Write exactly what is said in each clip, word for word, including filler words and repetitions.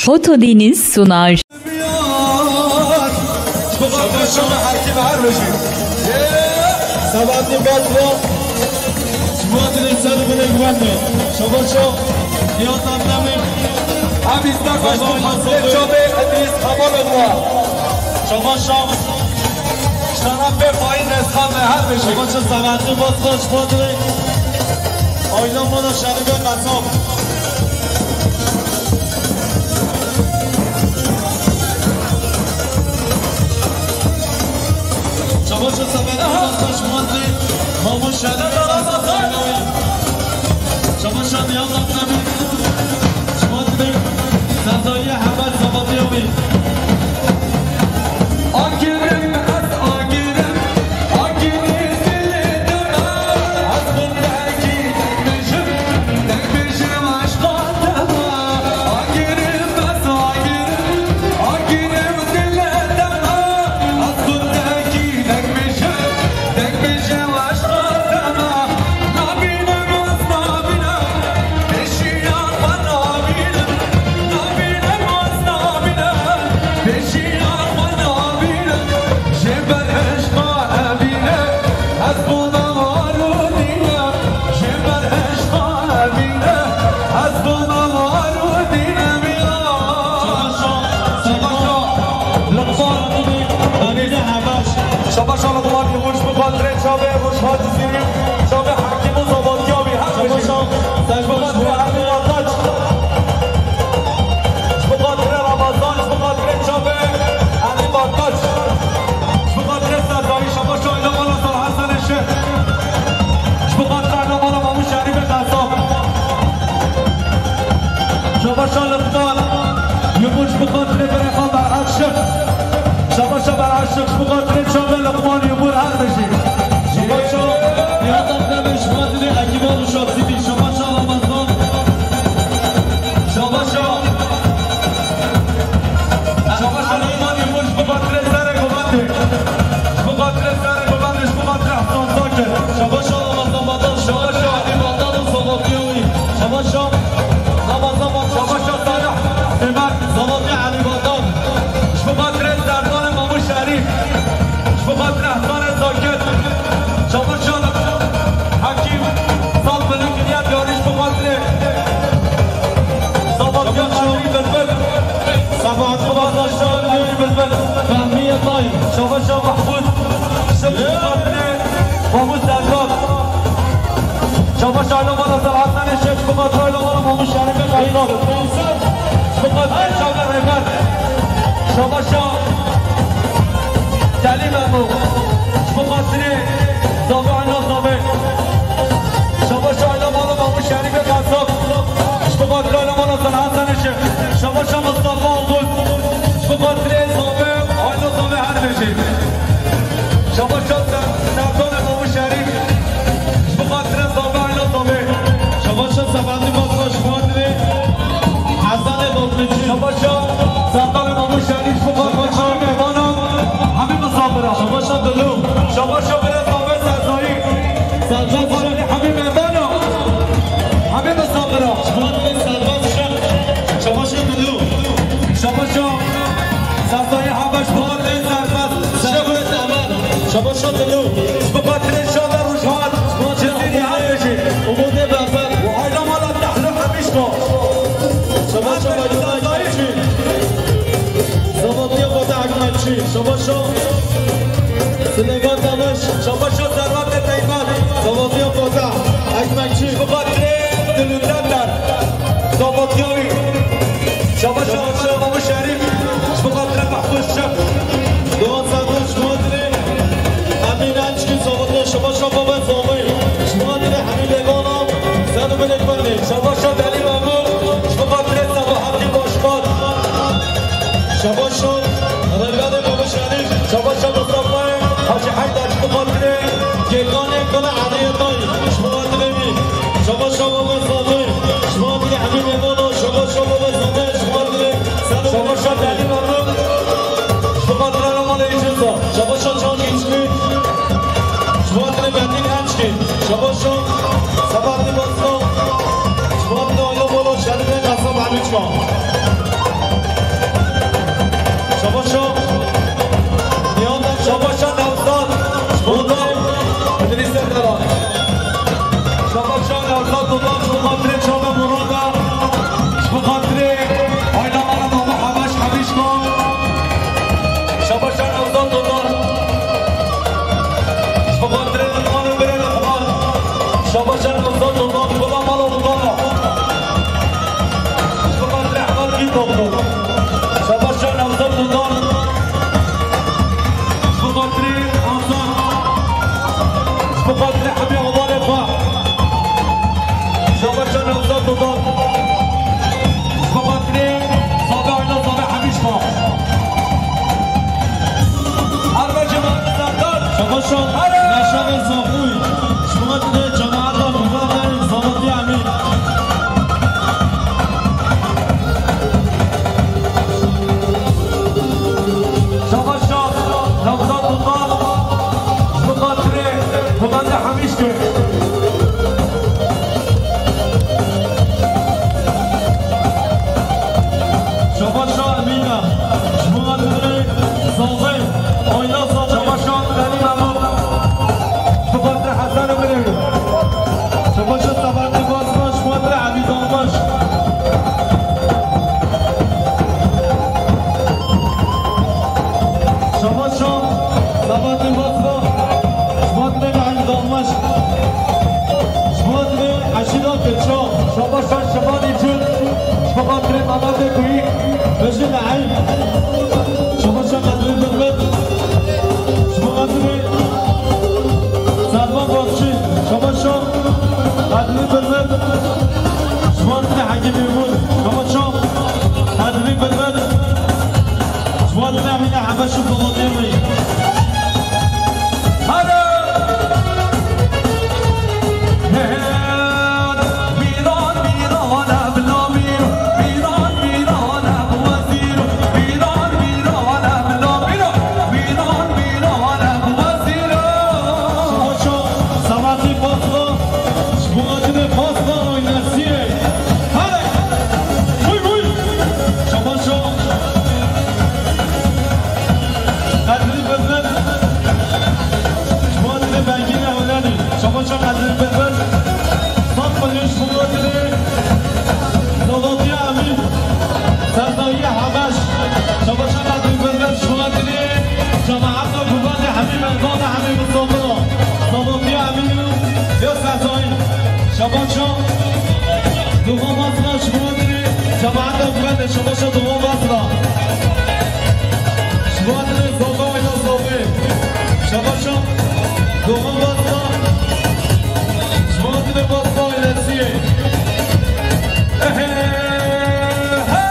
Hoto Deniz sunar. Şabaş, şabaş, her kim her beşi. Sebahattin Basra. Şubat ile sen bile güvenmiyor. Şabaş, şabaş. Niyaz Akdemir. Abi, İslam Başkan Hazreti Çobe, Edis Kamalova. Şabaş, şabaş. Şeref ve faîz eshabı her beşi. Şabaş, Sebahattin Basra, Şubat ile. Aylan bana Şerif ve Kasap. Çamaşır sepeti, taş mantı, mamuş şerbet, çamaşır diyalog tabi, mantı, sezaiye hemen sabahlayamıyor. Akirim, ez akirim, akirim, dili döner, ez bundaki. Şabaşa Luqman Yılmaz, bu kadre çabe, hoş hadi seni, çabe hakim o zaman ya bir hakim. Şabaşa, sen bu kadre hakim ataç. Ji bo xatirê Ramazan, ji bo xatirê çavê Elî Bartaş, ji bo xatirê Sezayî, şabaşa Îlamala Sal Hesen Eşir, ji bo xatirê Îlamala Mamû Şerîfê Qesab, şabaşa Luqman Yumur, ji bo xatirê Berexa Berheq Şix, şabaşa Berheq Şix, ji bo xatirê çavê Luqman Yumur her bijî. Şabaşa Nihat Akdemir, ji bo xatirê Ekîban û Şaksîdî, şabaşa Ramazan. Şabaşa. Şabaşa Lukman Yumur ji bo xatirê serê govendê. Ji bo xatirê serê govendê, ji bo xatirê Hasan Zakir. Şabaşa Ramazan Batal, şabaşa Elî Batal û Sabatiyê wî. Şabaşa Ramazan Batal, şabaşa Salih Semer, Sabatiya Elî Batal. Ji bo xatirê Serdanê Mamû Şerîf. Ji bo xatirê Hasanê Zakir. Şabaşa Hekîm, sal bilin dinya diyarî ji bo xatirê Sabahattin Şahin Bilbil. Sabahattin Şahin Bilbil. Fehmiye Tayyip. Şabaşa Mahmud. Ji bo xatirê Mahmud Serdar. Şabaşa Alamana Selahattin Şêx. Ji bo xatirê Alamana Mahmud Şerîf Kaysal. Ji bo xatirê Şahin Rêber. Şabaşa Telî Memo. Ji bo xatirê Zabi Ayna Zabi. Şabaşa Ayna Mala Mamû Şerîfê Qesab. Ji bo xatirê Ayna Mala Sena Hasan Işi. Şabaşa Mustafa Oğuz. Ji bo xatirê Zabi Ayna Zabi her bijî. Şabaşa Ser-, Serdanê Mamû Şerîf. Ji bo xatirê Zabi Ayna Zabi. Şabaşa Sebahattin Basra, ji bo xatirê Hesanê Balkêçî. Şabaşa Serdanê Mamû Şerîf, ji bo xatirê hemî mêvanan, hemî misafira. Şabaşa Dilû. Şabaşa birê Zabi Serzayî. Serbest. Hemî mêvanan, hemî misafira. Ji bo xatirê Serbest Şex. Şabaşa Dilû. Şabaşa Serzayî Habeş, ji bo xatirê Serbest. Şex Semer. Şabaşa Dilû. Ji bo xatirê Şabe Rojhat. Ji bo xatirê Cizîrî her bijî. Umudê Berber. Û Ayla Mala Tehlû Hemîşko. Şabaşa Mecnun Ekmekçî. Zavodiya Fatih Ekmekçî. Şabaşa Silêman Demiş. Şabaşa Servetê Teymur. Zavodiya Fatih Ekmekçî. Ji bo xatirê Dilû Demdar. Zavodiya wî. Şabaşa Şabaşa Mamû Şerîf. Ji bo xatirê Mehmûd Şef. Doğan Sarhoş, ji bo xatirê Emîn Ençkî, Zavodiya Şabaşa Baba Zavî. Ji bo xatirê Hemî Lêvana. Sen û Bilêk Benê. Şabaşa Delî Memo. Ji bo xatirê Sebahattin Başkan. Şabaşa Rêberê Baba Şerîf. Şabaşa Mustafayê Hacî Heydar. Ji bo xatirê Gêkanê Kala Eliyê Tay. Ji bo xatirê wî. Şabaşa Baba Zalê. Ji bo xatirê Hemî Lêvana. Şabaşa Baba Zalê. Ji bo xatirê Şabaşa, Niyada Şabaşa Nevzat, Dodar, Dilîse Kara. Şabaşa Nevzat Dodar, ji bo xatirê çava Murada, ji bo xatirê aîla me re Mama Hebaş Hebîşka. Şabaşa Nevzat Dodar, ji bo xatirê Dilxan û birê Dilxan. Şabaşa Nevzat Dodar, Gula Mala Dodar. Ji bo xatirê Ehmed Bî Doktor. Şabaşa Nevzat Dodar. Ji bo xatirê Azad. Ji bo xatirê hemî hevalê xwe. Şabaşa Nevzat Dodar. Ji bo xatirê Zabe Ayla Zabe Hemîşka. Her be cemaat Serdar. Şabaşa. Hadi. Neşanê Zaxoyî. Ji bo xatirê cemaata Murada Zabatî Emîn. Şabaşa Nevzat Dodar, ji bo xatirê Murada Hemîşkê. Şabaşa Emîna, ji bo xatirê Zazê, Ayla Zazê. Şabaşa Delî Memo, ji bo xatirê Hesen û Mirê. Şabaşa Sebatî Basma, ji bo xatirê Elî Dalmaş. Şabaşa Sebatî Basma, ji bo xatirê Elî Dalmaş. Ji bo xatirê Eşîra Keço. Şabaşa Şivanî Cût, ji bo xatirê Mehmetê Kuyî, Bejin Eyb. Şabaşa Qedrî Birbir, ji bo xatirê Selma Bakçî. Şabaşa Qedrî Birbir, ji bo xatirê Hekîmî Mûr. Şabaşa Qedrî Birbir, ji bo xatirê Emîne Hebeş û Polatiyê wî. Hadi! Şabaşa Sebatî Basma, ji bo xatirê Basma Oynesiyê. Hadi! Bûy, bûy! Şabaşa Qedrî Birbir, ji bo xatirê Bengînê Hewlenî. Şabaşa Qedrî Birbir, sed milyon ji bo xatirê Zazatiya Emîn, Serdariya Hebeş. Şabaşa Qedrî Birbir, ji bo xatirê cemaeta Gurbetê hemî merdan e, hemî misafiran. Zazatiya Emîn û ya Serdayî. Şabaşa Duha Basra, ji bo xatirê cemaeta Gurbetê. Şabaşa Duha Basra. Ji bo xatirê Zava Ayla Zavê. Şabaşa Duha Basra. Ji bo xatirê Basra Ailesiyê. Ehê, hey!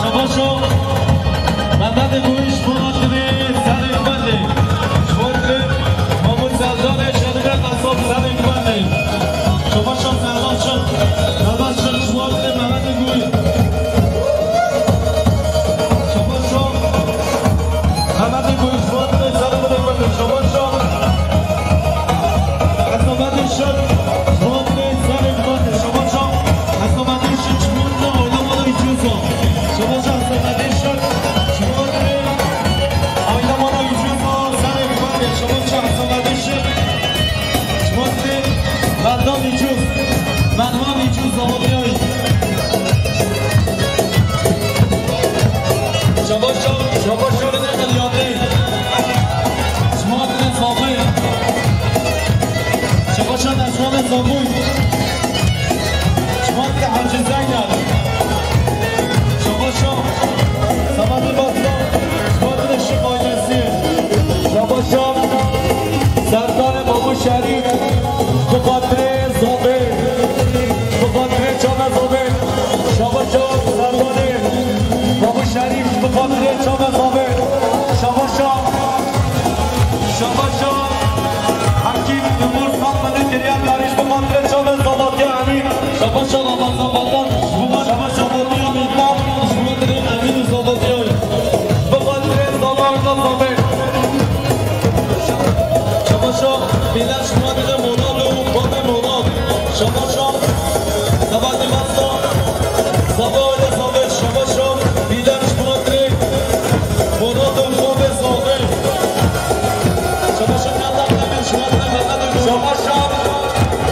Şabaşo, Mehmetê Gurîş, Polat Divê, Serê Xwendê. Ji bo Divê, Mamû Selcanê, Şedîbe Qesab, Serê Xwendê. Şabaşo, Serdar Şen, Serdar Şen, ji bo Divê, Mehmetê Gurîş. Şabaşo, Mehmetê Gurîş, ji bo Divê, Serê Xwendê. Şabaşo, Hesabetê Şen, ji bo Divê, Serê Xwendê. Şabaşo, Hesabetê Şen, ji bo Divê, Oynamada Îcûza. Şabaşo, Hesabetê Şen, ji bo Divê, Aydamana Îcûza, Serê Xwendê. Şabaşo, Hesabetê Şen, ji bo Divê, Merdan Îcûz, Merdan Îcûz, Zawadiyayî. Şabaşo, Şabaşo, Rene Elyadê. Ji bo Divê, Zabê. Şabaşo, Nezwanê Zabûy. Ji bo Divê, Hacî Zeynel. Şabaşo, Sebatî Basra. Ji bo Divê, Şik Ailesiyê. Şabaşo, Serdarê Mamû Şerîf. Ji bo xatirê Zabê. Ji bo xatirê çava Zabê. Şabaşo, Serdarê Mamû Şerîf. Ji bo xatirê çava Zabê. Şabaşo, Şabaşo, Hekîm Timur, sed milyon kiriye, Darîş, ji bo xatirê çava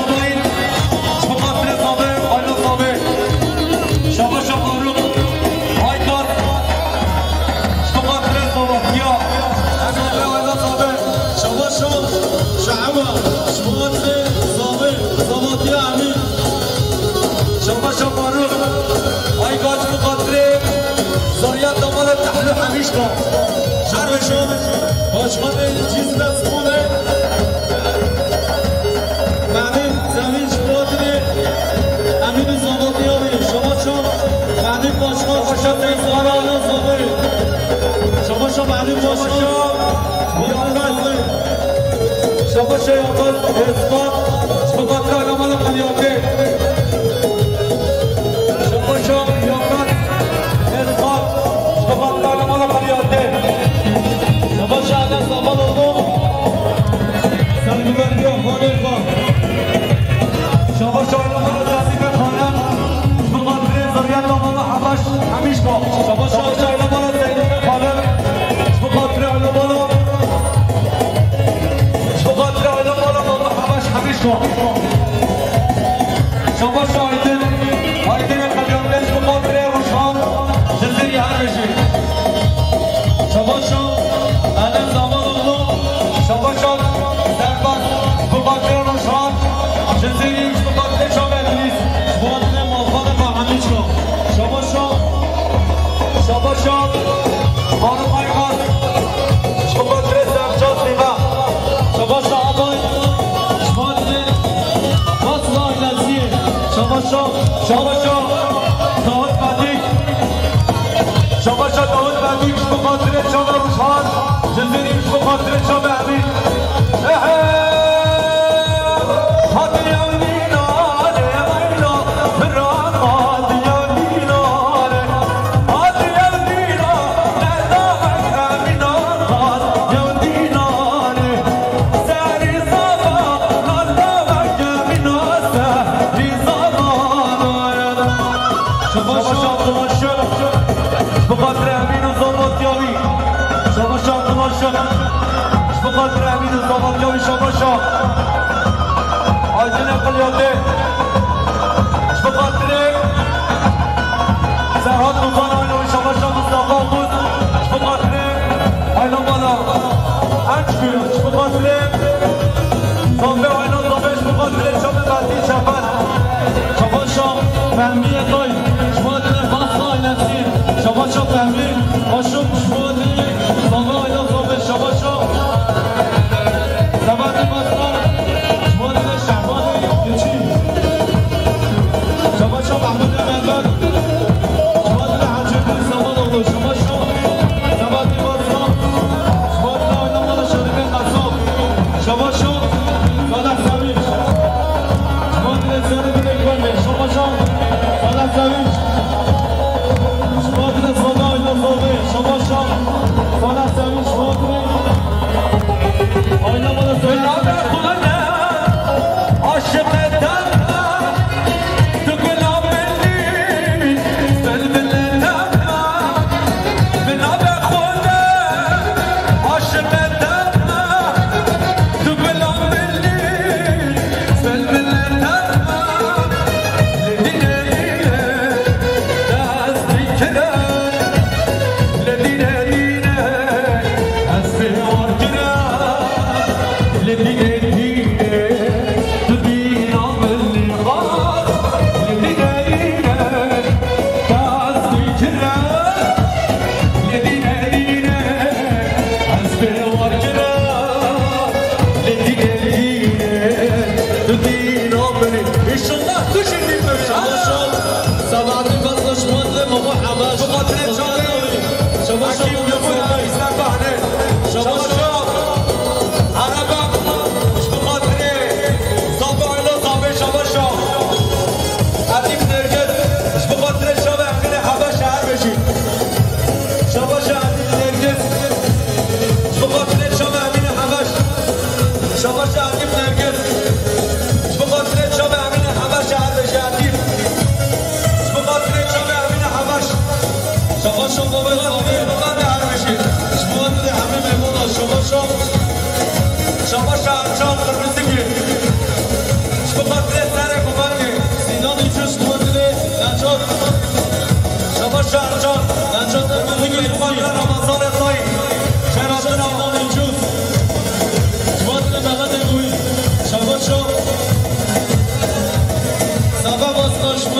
Hüseyin, ji bo xatirê Zabê, Ayla Zabê. Şabaşa Faruk, Aykas, ji bo xatirê Zabatiya. Zabê, Ayla Zabê. Şabaşa Şehema, ji bo xatirê Zabê, Zabatiya Emîn. Şabaşa Faruk, Aykas, ji bo xatirê Zariyat Damalê Tehlû Hemîşka. Şer ve şan, başkanê Cizre Sporê, Mehmet Sevinç Batirê, Emîn Zavatiyarî, Şabaşa Mehmet Başkan, Şabaşa Seyzara Ala Zavi, Şabaşa Mehmet Başkan, Şabaşa Yavuz Esma, Şabaşa Kamal Kaliyate. Şabaşa Yakat Esma, Şabaşa Kamal Kaliyate. Şabaşa Enes Amal oldu. Sergiler bir haber var. Şabaşa Kamal Kaliyate. Şabaşa Kamal Kaliyate. Şabaşa Kamal Kaliyate. Ji bo xatirê Aydin Bala Baba Hebaş Hemişko. Şabaş Aydin, Aydin Qediyandê ji bo xatirê Rojhan, Cizîrî her bijî. Şabaş Enes Amanoğlu, şabaş Serbest, ji bo xatirê Rojhan, Cizîrî, ji bo xatirê Şabe Enlîs, ji bo xatirê Malxana Hemişko. Şabaş Şabaşa Faruk Aykan, ji bo xatirê Sercan Sîma. Şabaşa Abay, ji bo xatirê Basra Ailesi. Şabaşa, şabaşa Dawud Bedik. Şabaşa Dawud Bedik, ji bo xatirê Çaver Ruşhan. Cizîrî, ji bo xatirê Çaver Emîn. Ehe! Hadi ya Mîna, hadi ya Mîna, bira, hadi ya Mîna. Şabaşa Abdullah Şık. Ji bo xatirê Emîn û Zavat Yavî. Şabaşa Abdullah Şık. Ji bo xatirê Emîn û Zavat Yavî şabaşa. Aydin Aqil Yate. Ji bo xatirê Serhat Tufan Aylo, şabaşa Mustafa Buz. Ji bo xatirê Aylo Bala. Enç bû. Ji bo xatirê Zafe Aylo Zafe, ji bo xatirê Çavê Bertî Çeper. Şabaşa Fehmî Yekay. Ji bo xatirê Basra Ailesi. Şabaşa Fehmî. Aşık ji bo xatirê Zafe Aylo Zafe. Şabaşa. Sebatî Basra. Ji bo xatirê Şehbanê Keçî. Şabaşa Mehmûdê Mehmet. Ji bo xatirê Hecî Kûr Samanoğlu. Şabaşa Sebatî Basra. Ji bo xatirê Ayna Mala Şerîfê Qesab. Şabaşa Salih Semîr. Ji bo xatirê Serê Dilê Gurbê. Şabaşa Salih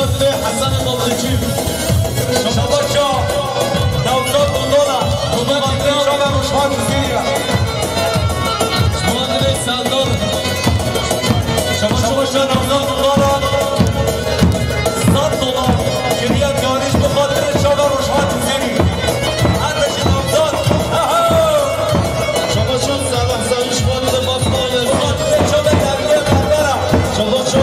Hasan Bablıcı. Şabaşa. Navzat Dondona. Şabaşa. Şabaşa. Şabaşa. Şabaşa. Şabaşa. Navzat Dondona. Sed dolar. Kiriyet yarış bu xatirê çava Rojhat Hüseyinî. Her beşi navzat. Aha! Şabaşa. Sabah sayış var. Şabaşa. Şabaşa.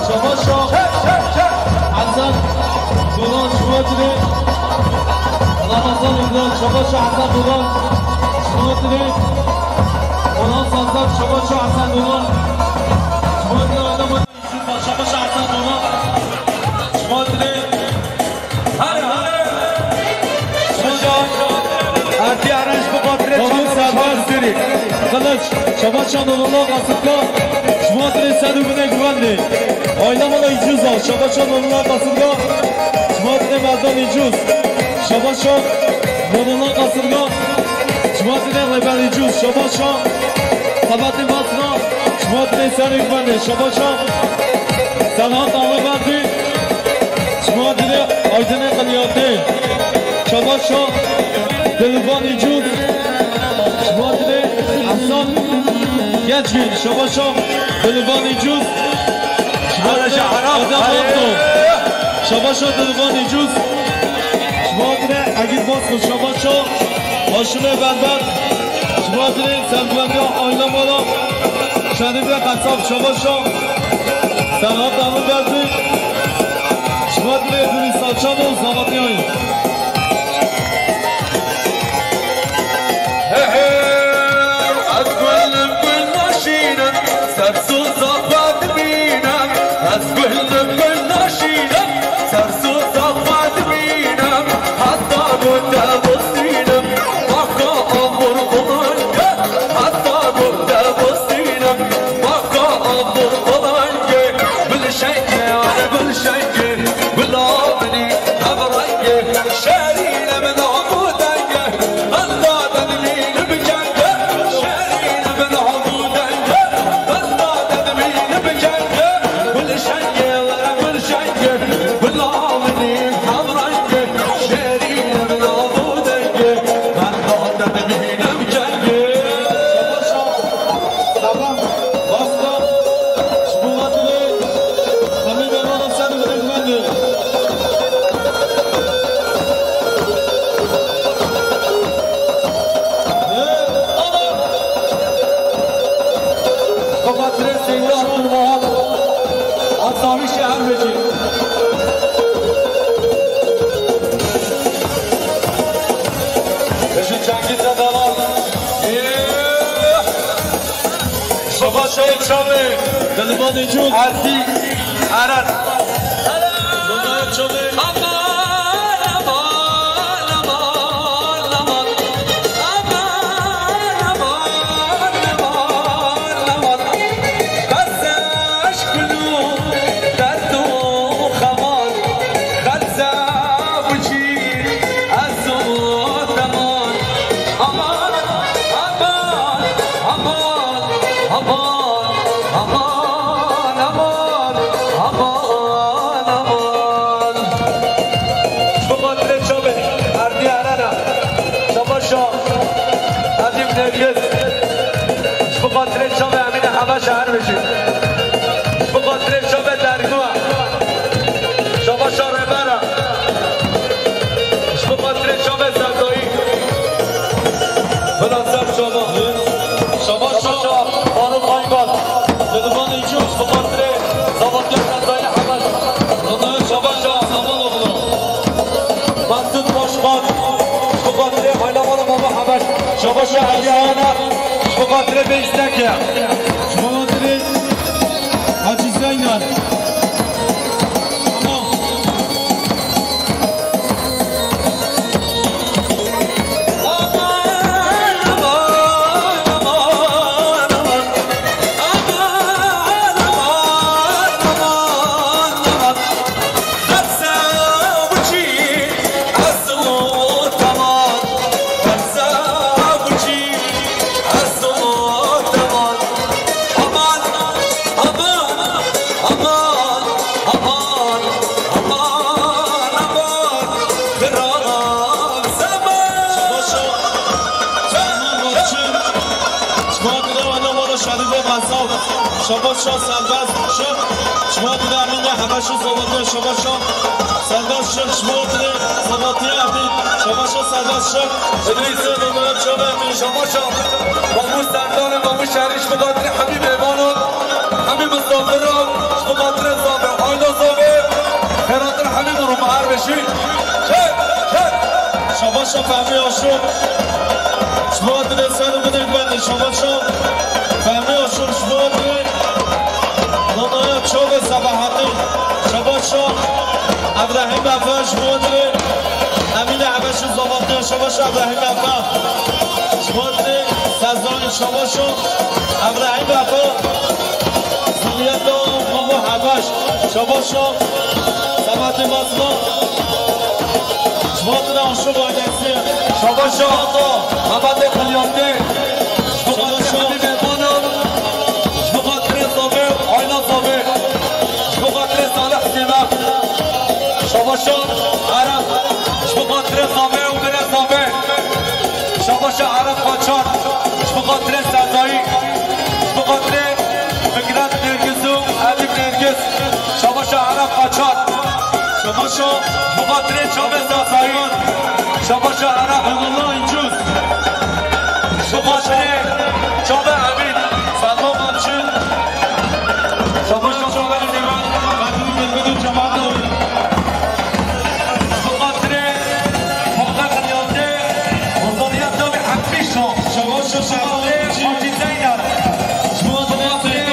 Şabaşa. Hasan Dolan, şumatine. Ramazan İmran, Şabaşa Hasan Dolan, şumatine. Olan Sazan, Şabaşa Hasan Dolan, şumatine. Şabaşa Hasan Dolan, şumatine. Hadi, hadi. Şabaşa. Erdi Eren ji bo xatirê Qanun Çaver Serdar Hüseyinî. Kılıç, Şabaşa Nurullah Kasıtka, şumatine. Sedu bine güvenli. Aile mala İcuz al. Şabaşa Nurullah Kasıtka, şumatine. Merdan İcuz. Şabaşa Nurullah Kasıtka, şumatine. Rêber İcuz. Şabaşa Sabahattin Basra, şumatine. Sedu güvenli. Şabaşa Serhat Ağabey. Şumatine. Aydın'ın Kılyatı. Şabaşa Dilvan İcuz. Şumatine. Hasan Gençgün. Şabaşa Dilvan İcuz. Şumatine. Adam Akto. Şabaşa Dilvan İcuz. Şumatine. Egil Baskı. Şabaşa Haşime Berber. Şumatine. Sergüvenliğe Ayna Mala. Şerîfe Qesab. Şabaşa Serhat Dağlı Berdi. Şumatine. Dürüst Açan ol. Zavatiyayı. He he, ez gulim gul naşînim, ser soza xwe dibînim. Ez gulim gul naşînim, ser soza xwe dibînim. Heta ku te bistînim, baka amûr qulangê. Heta ku te bistînim, baka amûr qulangê. Gulşengê, gulşengê, gula minî, ev rengê. Şerîne min amû dengê, ez dade dimînim kengê. Şerîne min amû dengê, ez dade dimînim kengê. Gulşengê, were gulşengê, gula minî, ev rengê. Şerîne min amû dengê, ez dade dimînim kengê. Tamam. Basta. Ji bo xatirê hemî mêvanan ser û dilê min. Ê, ana! Bi xatirê Seyda Abdulwahab, Asawî şehir bêjî. Ji Cengiz Edalan. Ê! Şabaşa Çavê. Dilbanê Cûd. Erdî Eren. Dilbanê Çavê. Aman, aman, aman, aman. Aman, aman, aman, aman, aman. Bes eşq û derd û xeman. Xelze û cî ez û deman. Aman, aman, aman, aman. Ji bo xatirê çavê Erdî Erena, Şabaşa Edîb Nergis. Ji bo xatirê çavê Emîne Hebeşe her bijî. Ji bo xatirê çavê Dergû. Şabaşa Rêbera. Ji bo xatirê çavê Zerdayî. Bila ser çava. Xatirê Hayla Mala Mama Hebeş. Şabaşa Eliyana. Ji bo xatirê bê îstek e. Ji bo xatirê Hacî Zeynan. Tamam. Şabaşa serbest şık. Şubat Emine Hebeşi Zobatya Şabaşa serbest şık. Şubat Emine Hebeşi Zobatya Emine Şabaşa serbest şık. Idrîs'e Mehmet Çabe Emine Şabaşa. Mamu Serdar, Mamu Şerîş, Şubat Hemî Bêbano. Hemî Mistafira, Şubat Zabe, Ayla Zabe. Xêratir Hemî Muruma Erbeşî. Çek, çek. Şabaşa Fehmi Aşık. Şubat Serdar Bıdık Bende Şabaşa. Fehmi Aşur ji bo dirê. Nanaya Çavê Sebahatî. Şabaşa Ebrahîm Efe ji bo dirê. Emîne Hebeşî Zavatî. Şabaşa Ebrahîm Efe. Ji bo dirê Sezayî. Şabaşa Ebrahîm Efe. Ziliyeta Mamu Hebeş. Şabaşa Sebahatî Mazlum. Ji bo dirê Aşur Ailesi. Şabaşa Hemedê Xilyatî. Ji bo xatirê Hemî Mêvana, ji bo xatirê Zavê û Ayna Zavê, ji bo xatirê Salih Sênak, Şabaşa Ereb, ji bo xatirê Zavê û Birê Zavê, Şabaşa Ereb Qaçar, ji bo xatirê Serdayî, ji bo xatirê Fikret Nêrgiz û Edîb Nêrgiz, Şabaşa Ereb Qaçar. Şabaşa. Ji bo xatirê Çavê Sazayî. Şabaşa Ereb. Eyvallah, incuz. Ji bo xatirê Çavê Emîn. Selma Malçı. Şabaşa Çavê Emîn. Kadın Mehmet'in cemaatı. Ji bo xatirê Xalqa Xilyatê. Ozariya Çavê Hemî Şah. Şabaşa Şaban. Hacî Zeynep. Ji bo xatirê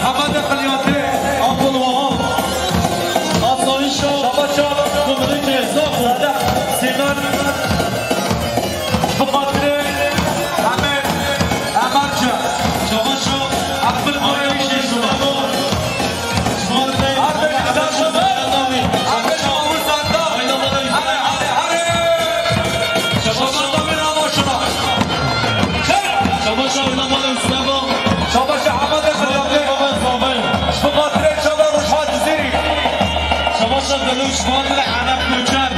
Hemedê Xilyatê. Abdulwahab. Asayîşa Şabaşa Gumrukê Zaxo. Sênan. Bi xatirê Emer, Emerci. Şabaşa Abdul Bayram Şabaşa. Her bir güzel şabaşa. Her bir şabaşa. Hadi, hadi, hadi. Şabaşa da bir ama şuna. Şabaşa oynamalı. Şabaşa Ahmet Efendi. Şabaşa Ahmet Efendi. Ji bo xatirê Çavê Rojhilat Cizîrî. Şabaşa Delû, ji bo xatirê Ereb Koçer.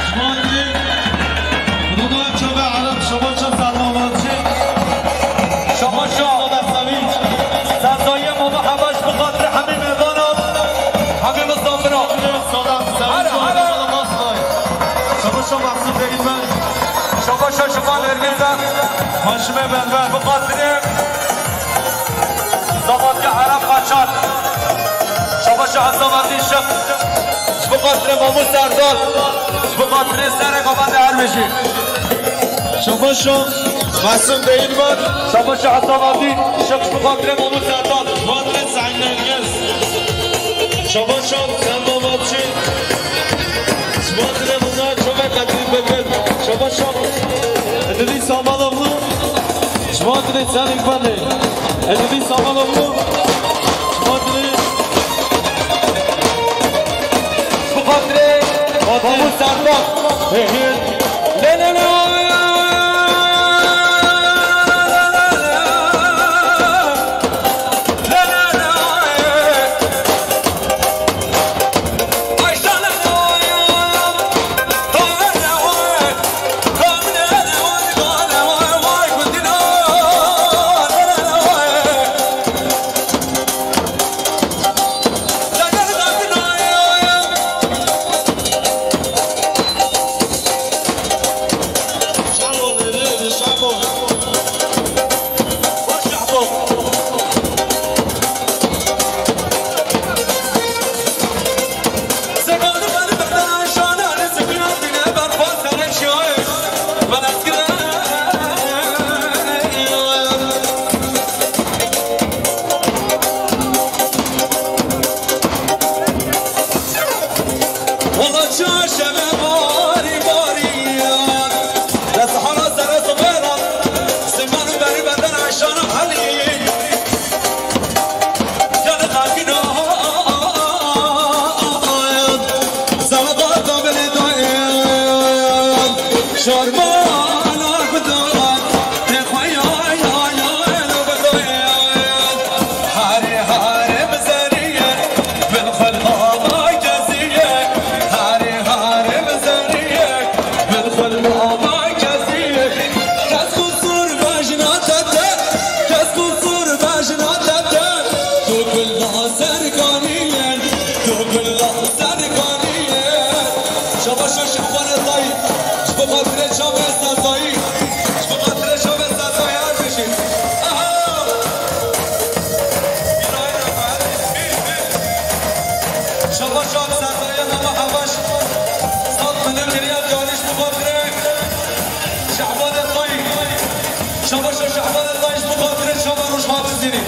Ji bo xatirê Rûna Çavê Ereb, Şabaşa Selma Malçî. Şabaşa Sada Sevinç. Sezayê Mama Hebeş, ji bo xatirê hemî mêvana, hemî misafira. Sada Sevinç. Hadi, hadi. Şabaşa Mahsûm Bey. Şabaşa Şifa Nergîze. Haşimê Berber. Ji bo xatirê Zavatî Ereb Qaçar. Şabaşa Hesaverdî Şik. Ji bo xatirê Mamû Serdar. Ji bo xatirê serê Gavendê Ermêşî. Şabaşa Mesim Deyilmez. Şabaşa Hesaverdî Şik. Ji bo xatirê Mamû Serdar. Ji bo xatirê Seîd Nergis. Şabaşa Selma Malçî. Ji bo xatirê Rûna Çavê Qedîr Bilbil. Şabaşa Edilî Samanoglu. Ji bo xatirê Senik Belê. Edilî Samanoglu. Ji bo xatirê, ji bo xatirê Mamû Serdar. Lê, lê, lê. Şabaşa Şehbanê Tayî, ji bo xatirê çavê Sezayî, ji bo xatirê çavê Sezayî her bijî. Aha! Şabaşa Sezayî, nama hevaş. Sat milim kiriya diyarî ji bo xatirê Şehbanê Tayî. Şabaşa Şehbanê Tayî ji bo xatirê çava Rojhat Zînî.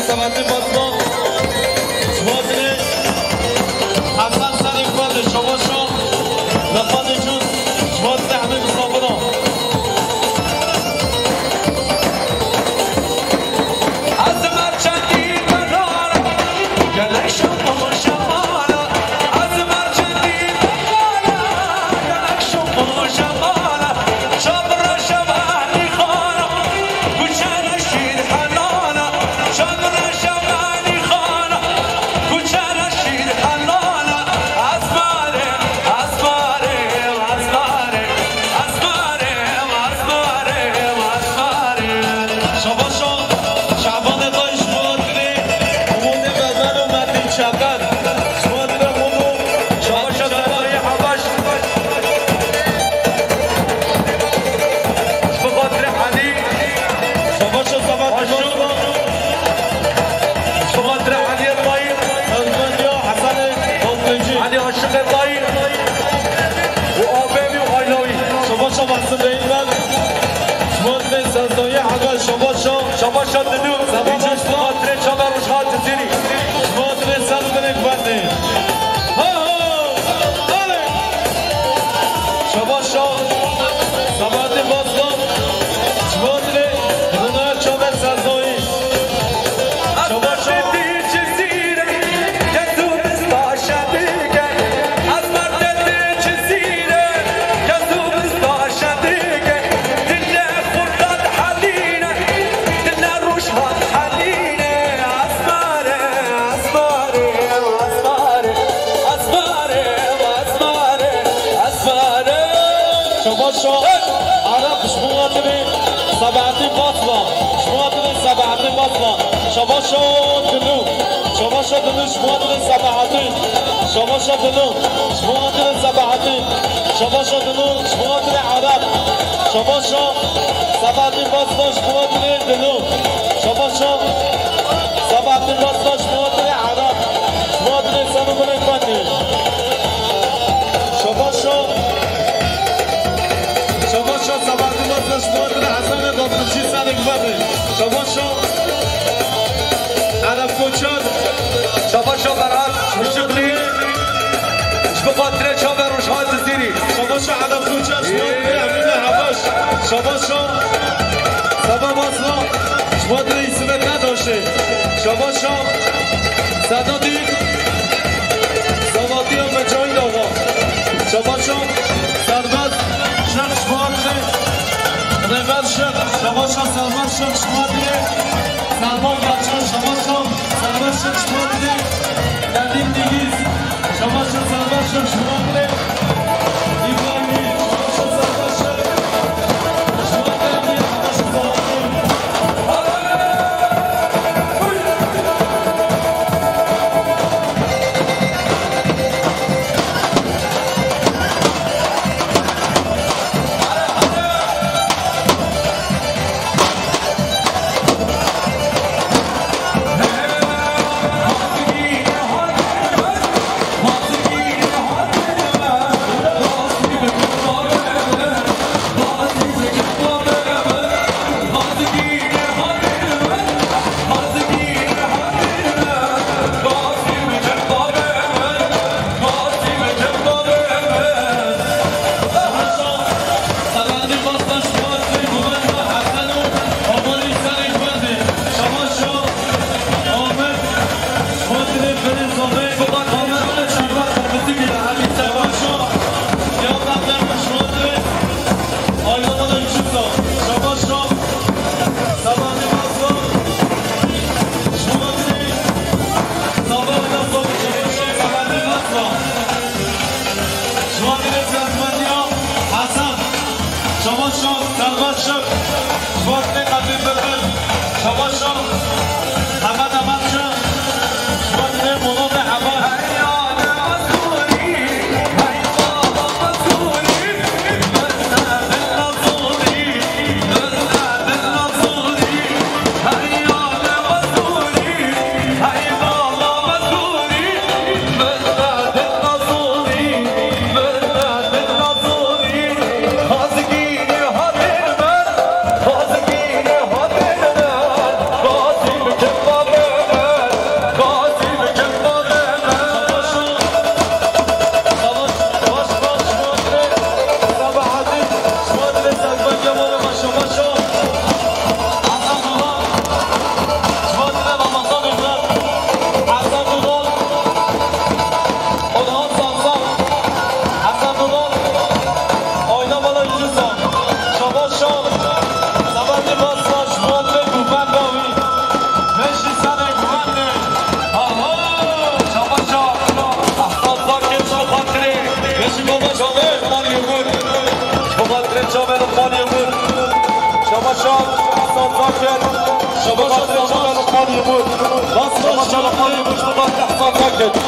Sebatê Batman, Şubatê Hasan Salih Kuadrê, şabaşo, Lafadê Cûz, Şubatê Hemî Mustafa'da. Şabaşo Şabanê Dayî ji bo hatinê Umûdê Bedel û Merdîn Çakar. Ji bo hatinê Umûd û Şabaşo Zerayê Hebaş. Ji bo xatirê Elî. Şabaşo Sebatê Batman. Ji bo xatirê Eliyê Dayî. Hizmetiya Hesenê Dozbêjî. Elî Aşiqê Dayî. Û Abevî û Aylawî. Şabaşo Mehsûn Reînmen. Ji bo hatinê Sezayê Hebaş. Şabaşo. Şabaşo Dilû. Şabaşo. Ji bo xatirê Çaver Rojhat Cizîrî. Ji bo hatinê Sezbirê Gvendê. Ha, ha, alê. Şabaşo Sebatê Batman. Ji bo hatinê Rûnaya Çaver Sezayî. Şabaşo. Şabaşo Arap, ji bo hatinê Sebahatîn Batman. Ji bo hatinê Sebahatîn Batman. Şabaşo Dilû. Şabaşo Dilû, ji bo hatinê Sebahatîn. Şabaşo Dilû, ji bo hatinê Sebahatîn. Şabaşo Dilû, ji bo hatinê Arap. Şabaşo Sebahatîn Batman, ji bo hatinê Dilû. Şabaşo Sebahatîn Batman, ji bo hatinê Arap. Ji bo hatinê Seno Gulê Fatî. Şabaşo. Şabaşo Sebahatîn Batman, ji bo hatinê Hesenê Dozbêjî Salih Kuadrê. Şabaşo Ereb Koçer. Şabaşo Berat Mişiqlî. Ji bo xatirê Çaver Rojhat Cizîrî. Şabaşo Ereb Koçer, ji bo hatinê Emîne Hebaş. Şabaşo Seba Batman, ji bo hatinê Îsmetê Daşê. Şabaşo Sedadî. Sebatî ya Mecahîd Axa. Şabaşo Serbest Şex, ji bo hatinê Rêber Şex. Şabaşo Serbest Şex, ji bo hatinê Selma Gerçek. Şabaşo Serbest Şex, ji bo hatinê Nedîm Dîgîz. Şabaşo Serbest Şex, ji bo hatinê Îbrahîmî. Şabaşo Serbest Şex, ji bo hatinê Şabaşo Serbest Şex.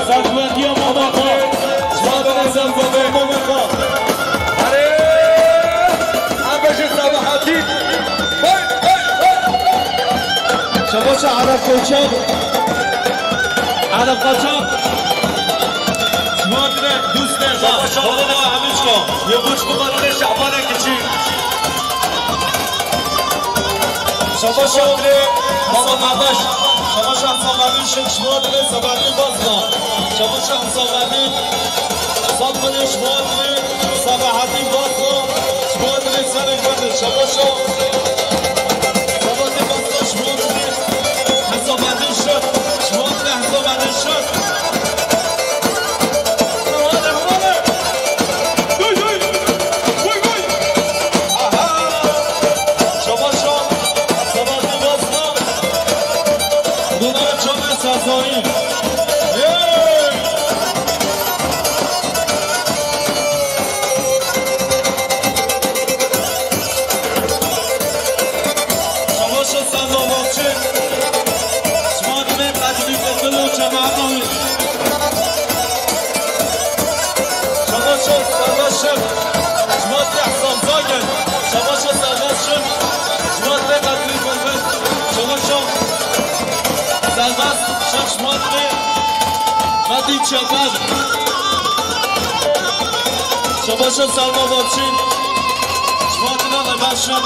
Serwetiya mama xwe. Ji wan re serwetiya mama xwe. Erê, em bêjin Sabahatî. Hey, hey, hey. Şabaşa Aref Koçak. Aref Koçak. Ji wan re dûstê xwe. Şabaşa. Baba, baba, Hemîçko. Yê Hemîçko, baba, Şabanê kiçîk. Şabaşa Mama Mebaş. Şabaşa Sabahatî, şik ji wan re Sabahatî Basra. Şabaşa Sabahatî. Sed milyon ji wan re Sabahatî Basra. Ji wan re serek berde. Şabaşa. Sabahatî Basra ji wan re Sabahatî şik. Ji wan re Sabahatî şik. Şabaşa Sendo Bavçî. Şima divê qedrî kurdin û cemaeta wî. Şabaşa Sendo Şim. Şima divê Hesam Zagin. Şabaşa Sendo Şim. Şima divê qedrî kurdin. Şabaşa Sendo Şim. Şima divê Medî Çeper. Şabaşa Sendo Bavçî. Şima divê Rebaşa.